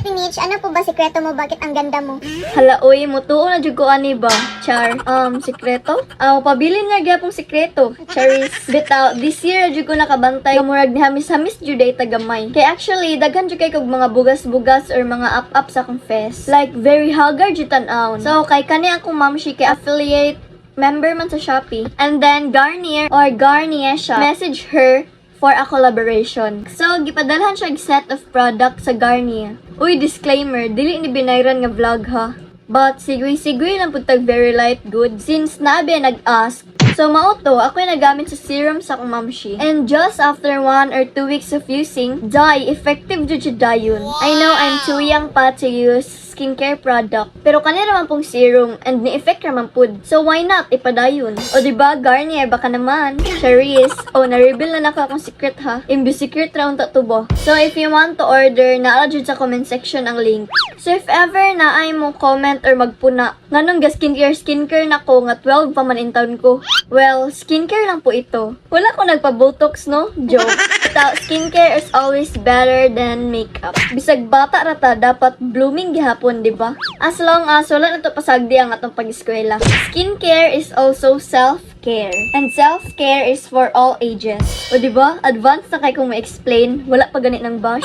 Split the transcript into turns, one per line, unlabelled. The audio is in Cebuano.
Ate Mitch, ano po ba sikreto mo? Bakit ang ganda mo?
Hala oy, mutuo na jud ko ani ba? Char. Sikreto? Aw, pabilin nga gyapong sikreto. Charis. Bitaw, this year jud ko nakabantay murag ni hamis-hamis jud ay tagamay. Kay actually daghan jud kay kog mga bugas-bugas or mga up-up sa akong face. Like very haggard jud tan-awon. So kay kani akong mamshi kay affiliate member man sa Shopee. And then Garnier or Garnier siya message her for a collaboration. So, gipadalhan siya og set of products sa Garnier. Uy, disclaimer, dili ni binayran nga vlog ha. But sigway-sigway lang pud tag very light good since naabi nag-ask. So mao to, ako yung nagamit sa serum sa akong mamshi. And just after 1 or 2 weeks of using, dai, effective jud siya dayon. I know I'm too young pa to use skincare product. Pero kani raman pong serum and ni-effect raman pud. So why not ipadayon? O di ba Garnier, baka naman. Charis. O na-reveal na nako akong secret ha. Imbis secret ra unta to ba. So if you want to order, naa jud sa comment section ang link. So if ever na ay mo comment or magpuna, nganong ga skincare skincare nako nga 12 pa man in taon ko. Well, skincare lang po ito. Wala ko nagpa-botox, no? Joke. Skincare is always better than makeup. Bisag bata rata, dapat blooming gihapon, di ba? As long as wala na to pasagdi ang atong pag-eskwela. Skincare is also self-care. And self-care is for all ages. O di ba? Advanced na kay kung ma-explain, wala pa ganit ng bash.